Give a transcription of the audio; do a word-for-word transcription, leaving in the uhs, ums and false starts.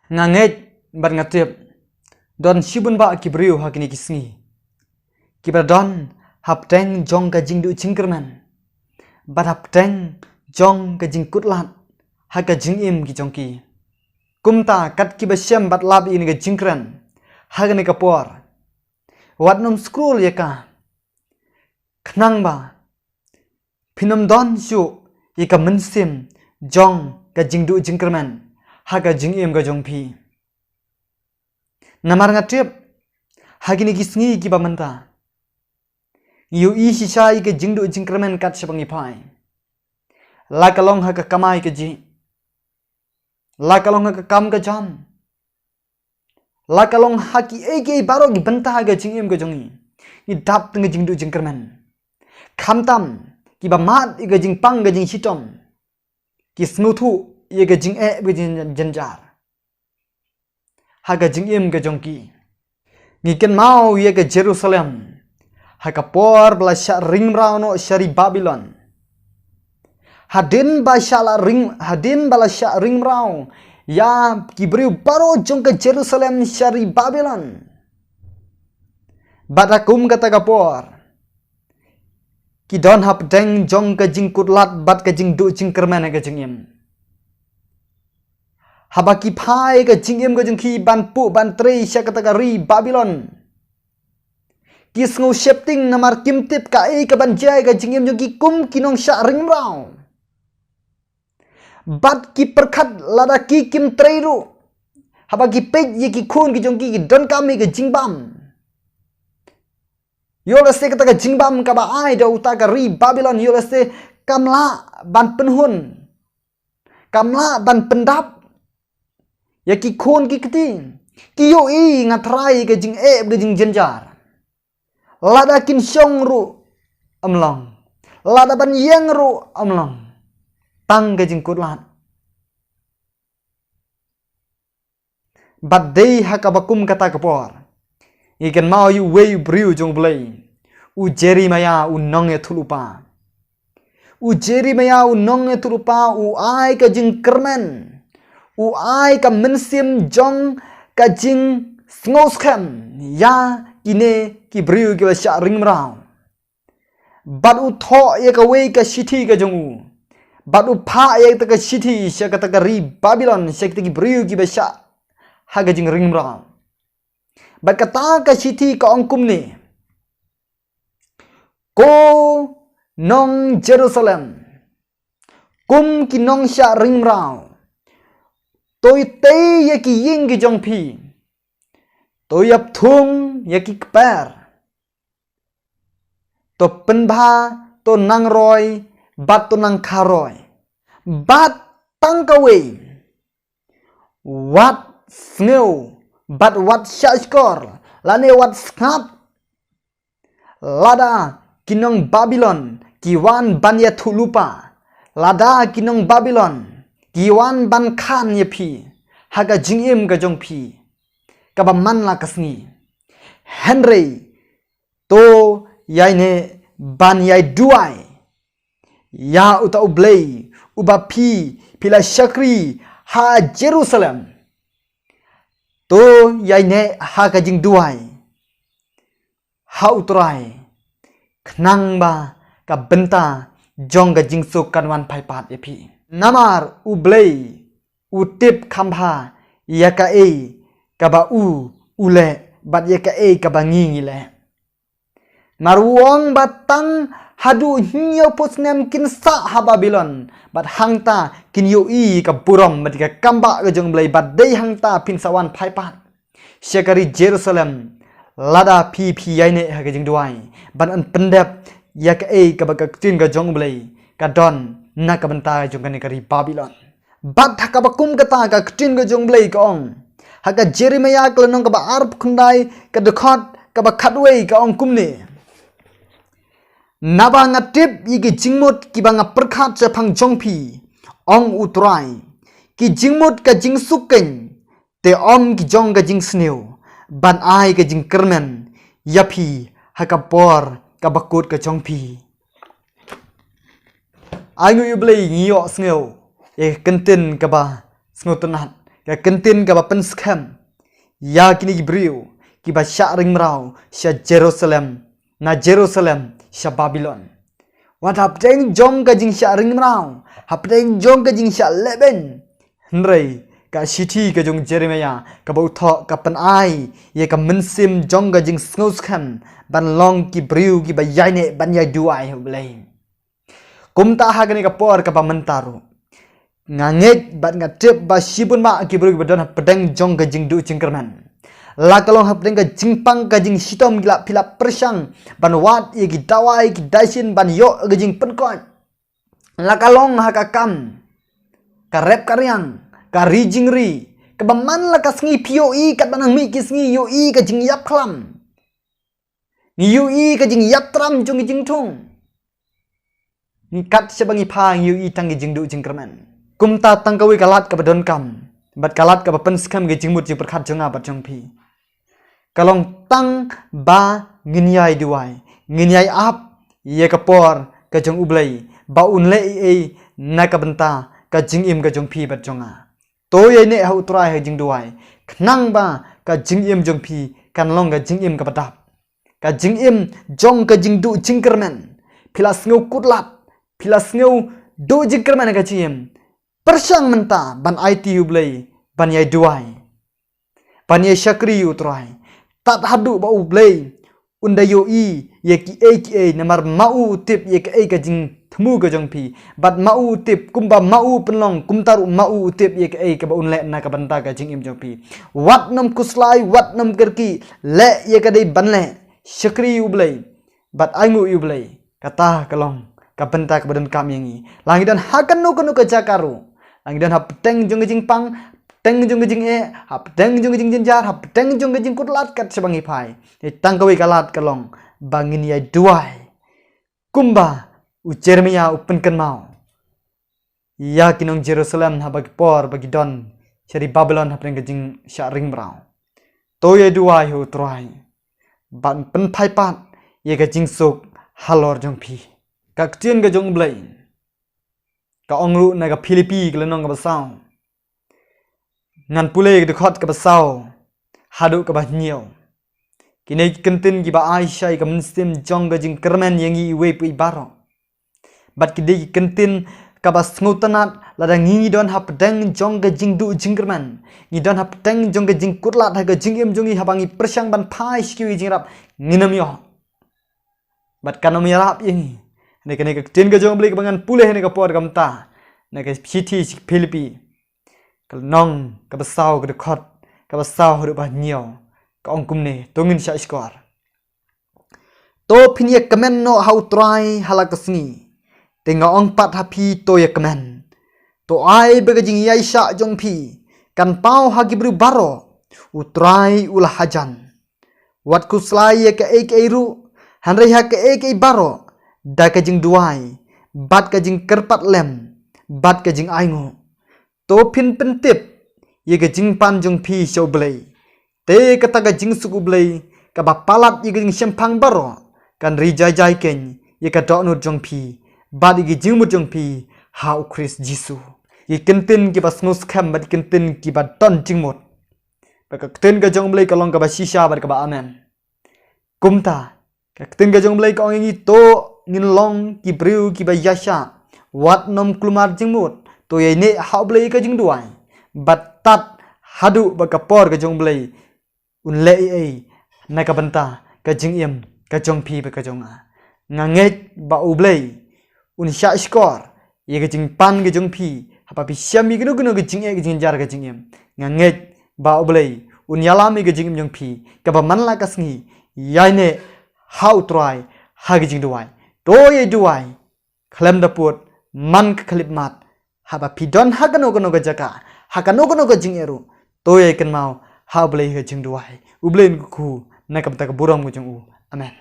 Nga ngeit bad nga tip don shibun bah ki briew ha kine ki sngi kiba don hapdeng jong ka jingduh jingkyrmen bad hapdeng jong ka jingkutlad ha ka jingim ki jong ki. Kumta kat kiba shem bad lap ïa kane ka jingkren ha kane ka por, wat nym scroll ïa ka, khnang ba phin ym don shuh ïa ka mynsiem jong ka jingduh jingkyrmen ha ka jingim ka jong phi. Namar nga tip ha kine ki sngi kiba mynta ngi ïohi shisha ïa ka jingduh jingkyrmen kat shaba ngi phai, la ka long ha ka kamai kajih, la ka long ha ka kam ka jam, la ka long ha kiei kiei baroh ki bynta ha ka jingim ka jong ngi, ngi dap tang ka jingduh jingkyrmen. Khamtam kiba mad ïa ka jingpang ka jingshitom, ki sngewthuh ïa ka jingeh ka jingjynjar ha ka jingim ka jong ki. Ngi kynmaw ïa ka Jerusalem ha ka por ba la shah ring mraw noh sha ri Babilon. Hadien ba shah la ring, hadien ba la shah ring mraw ïa ki briew baroh jong ka Jerusalem sha ri Babilon, bad ha kum kata ka por ki don hapdeng jong ka jingkutlad bad ka jingduh jingkyrmen ha ka jingim. Haba ki phai ka jingim ka jong ki ban puh ban trei sha kata ka ri Babilon, ki sngew sheptieng namar kim tip kaei kaban jia ïa ka jingim jong ki kum ki nongshah ring mraw. Bad ki pyrkhat lada ki kim trei ruh, haba ki peit ïa ki khun ki jong ki ki donkam ïa ka jingbam, ïoh lehse kata ka jingbam kaba ai da uta ka ri Babilon ïoh lehse kam lah ban pynhun, kam lah ban pyndap ïa ki khun ki kti. Ki ïohi, nga tharai, ka jingeh ka jingjynjar. Lada kin shong ruh ym long, lada ban ïeng ruh ym long, tang ka jingkutlad. Bad dei ha kaba kum kata ka por, ngi kynmaw ïa uwei u briew jong U Blei, u Jeremiah u nongïathuhlypa. U Jeremiah u nongïathuhlypa u ai ka jingkyrmen, u ai ka mynsiem jong ka jingsngewskhem ïa kine ki briew kiba shah ring mraw. Bad u thoh ïa kawei ka shithi ka jong u, bad u phah ïa kata ka shithi sha kata ka ri Babilon, sha kita ki briew kiba shah ha ka jingring mraw. Bad kata ka shithi ka ong kumne: Ko nong Jerusalem, kum ki nongshah ring mraw, to tei ïa ki ïing ki jong phi, to ïap thung ïa ki kper, to pynbha, to nang roi bad to nang kha roi. Bad tang kawei, wat sngew bad wat shahshkor lane wat sngap lada ki nong Babilon ki wan ban ïathuhlypa, lada ki nong Babilon ki wan ban khan ïa phi ha ka jingim ka jong phi kaba man la ka sngi. Hynrei to ïaineh ban ïai duwai ïa uta U Blei uba phi, phi la shakri ha Jerusalem. To ïaineh ha ka jingduwai ha U Trai, khnang ba ka bynta jong ka jingsuk kan wan phai pat ïa phi. Namar U Blei u tip kham bha ïa kaei kaba u u leh bad ïa kaei kaba ngi ngi leh. Namar u ong ba tang haduh hynñiewphew snem kin sah ha Babilon, bad hangta kin ïohi ka burom bad ka kambah ka jong U Blei, bad dei hangta phin sa wan phai pat sha ka ri Jerusalem, lada phi phi ïaineh ha ka jingduwai ban yn pyndep ïa kaei kaba ka ktien ka jong U Blei ka don na ka bynta jong kane ka ri Babilon. Bad ha kaba kum kata ka ktien ka jong U Blei ka ong ha ka Jeremiah ka lynnong kaba arphew khyndai, ka dkhot kaba khatwei, ka ong kumne: Naba nga tip ïa ki jingmut kiba nga pyrkhat shaphang jong phi, ong U Trai, ki jingmut ka jingsuk keiñ, te ym ki jong ka jingsniew, ban ai ka jingkyrmen ïa phi ha ka por kaba kut ka jong phi. Ai nguh ïa U Blei, ngi ïohsngew ïa ka ktien kaba sngewtynnat, ka kyntien kaba pynskhem ïa kine ki briew kiba shah ring mraw sha Jerusalem, na Jerusalem sha Babilon. Wat hapdeng jong ka jingshah ring mraw, hapdeng jong ka jingshah lehbeiñ, hynrei ka shithi ka jong Jeremiah kaba u thoh ka pynai ïa ka mynsiem jong ka jingsngewskhem ban long ki briew kiba ïaineh ban ïai duwai ha U Blei. Kumta ha kane ka por kaba mynta ruh, nga ngeit bad nga tip ba shibun ma ki briew kiba don hapdeng jong ka jingduh jingkyrmen, la ka long hapdeng ka jingpang ka jingshitom, ki la phi la pyrshang ban wad ïa ki dawai ki dashin ban ïoh ka jingpynkhuid. La ka long ha ka kam, ka rep ka riang, ka ri jingri, kaba man la ka sngi phi ïohi katba nang mih ki sngi, ïohi ka jingïap khlam, ngi ïohi ka jingïap tram jong ki jingthung, ngi kat shaba ngi phai ngi ïohi tang ki jingduh jingkyrmen. Kumta tang kawei ka lad kaba donkam bad ka lad kaba pynskhem ki jingmut jingpyrkhat jong nga bad jong phi, ka long tang ba ngin ïai duwai, ngin ïai ap ïa ka por ka jong U Blei ba un leh ei ei na ka bynta ka jingim ka jong phi bad jong nga. To ïaineh ha U Trai ha jingduwai, khnang ba ka jingim jong phi kan long ka jingim kaba dap, ka jingim jong ka jingduh jingkyrmen. Phi la sngew kutlad, phi la sngew duh jingkyrmen ha ka jingim, pyrshang mynta ban aiti U Blei, ban ïai duwai, ban ïai shakri U Trai, tad haduh ba U Blei un da ïohi ïa kiei kiei, namar ma u u tip ïa kaei ka jingthmu ka jong phi, bad ma u u tip kumba ma u u pynlong, kumta ruh ma u u tip ïa kaei kaba un leh na ka bynta ka jingim jong phi. Wat nym khuslai, wat nym kyrkieh, leh ïa ka dei ban leh, shakri U Blei bad ainguh ïa U Blei. Kata ka long ka bynta kaba donkam ïa ngi, la ngi don ha kano kano ka jaka ruh, la ngi don hapdeng jong ka jingpang, hapdeng jong ka jingeh, hapdeng jong ka jingjynjar, hapdeng jong ka jingkutlad kat shaba ngi phai. Tang kawei ka lad ka long ba ngin ïai duwai, kumba u Jeremiah u pynkynmaw ïa ki nong Jerusalem haba ki por ba ki don sha ri Babilon hapdeng ka jingshah ring mraw. To ïai duwai ha U Trai ban pynphai pat ïa ka jingsuk halor jong phi. Ka ktien ka jong U Blei ka ong ruh na ka Philippi ka lynnong kaba saw, ngan pule ka dkhot kaba saw haduh kaba hynñiew. Kine ki kyntien kiba ai shai ka mynsiem jong ka jingkyrmen ïa ngi iwei pa iwei baroh. Bad ki dei ki kyntien kaba sngewtynnad lada ngi ngi don hapdeng jong ka jingduh jingkyrmen, ngi don hapdeng jong ka jingkutlad ha ka jingim jong ngi, haba ngi pyrshang ban phai sha kiwei ki jingïarap, ngin ym ïoh. Bad kan ym ïarap ïa ngi. Hynrei kane ka ktien ka jong U Blei kaba ngan pule ha kane ka por ka mynta, na ka shithi sha ki Philippi, ka lynnong kaba saw, ka dkhot kaba saw haduh ba hynñiew, ka ong kumne, to ngin shah shkor. To phin ïa kmen noh ha U Trai ha la ka sngi. Te nga ong pat ha phi, to ïa kmen. To ai ba ka jingïaishah jong phi kan paw ha ki briew baroh. U Trai u la hajan. Wat khuslai ïa kaei kaei ruh, hynrei ha kaei kaei baroh, da ka jingduwai bad ka jingkyrpad lem bad ka jingainguh, to phin pyntip ïa ka jingpan jong phi sha U Blei. Te kata ka jingsuk U Blei kaba palat ïa ka jingshemphang baroh kan ri jai jai keiñ ïa ka dohnud jong phi bad ïa ka jingmut jong phi ha U Khrist Jisu. Ïa ki kyntien kiba sngewskhem bad ïa ki kyntien kiba don jingmut. Bad ka ktien ka jong U Blei ka long kaba shisha bad kaba amen. Kumta ka ktien ka jong U Blei ka ong ïa ngi, to ngin long ki briew kiba ïaishah. Wat nym kulmar jingmut, to ïaineh ha U Blei ka jingduwai. Bad tad haduh ba ka por ka jong U Blei un leh ei ei na ka bynta ka jingim ka jong phi bad ka jong nga. Nga ngeit ba U Blei un shah shkor ïa ka jingpan ka jong phi haba phi shem ïa kino kino ka jingeh ka jingjar ka jingim. Nga ngeit ba U Blei un ïalam ïa ka jingim jong phi, kaba man la ka sngi ïaineh ha U Trai ha ka jingduwai. To ïai duwai khlem da pud, man ka khyllipmat. Haba phi don ha kano kano ka jaka, ha kano kano ka jingeh ruh, to ïai kynmaw ha U Blei ha ka jingduwai. U Blei un kyrkhu na ka bynta ka burom ka jong u. Amen.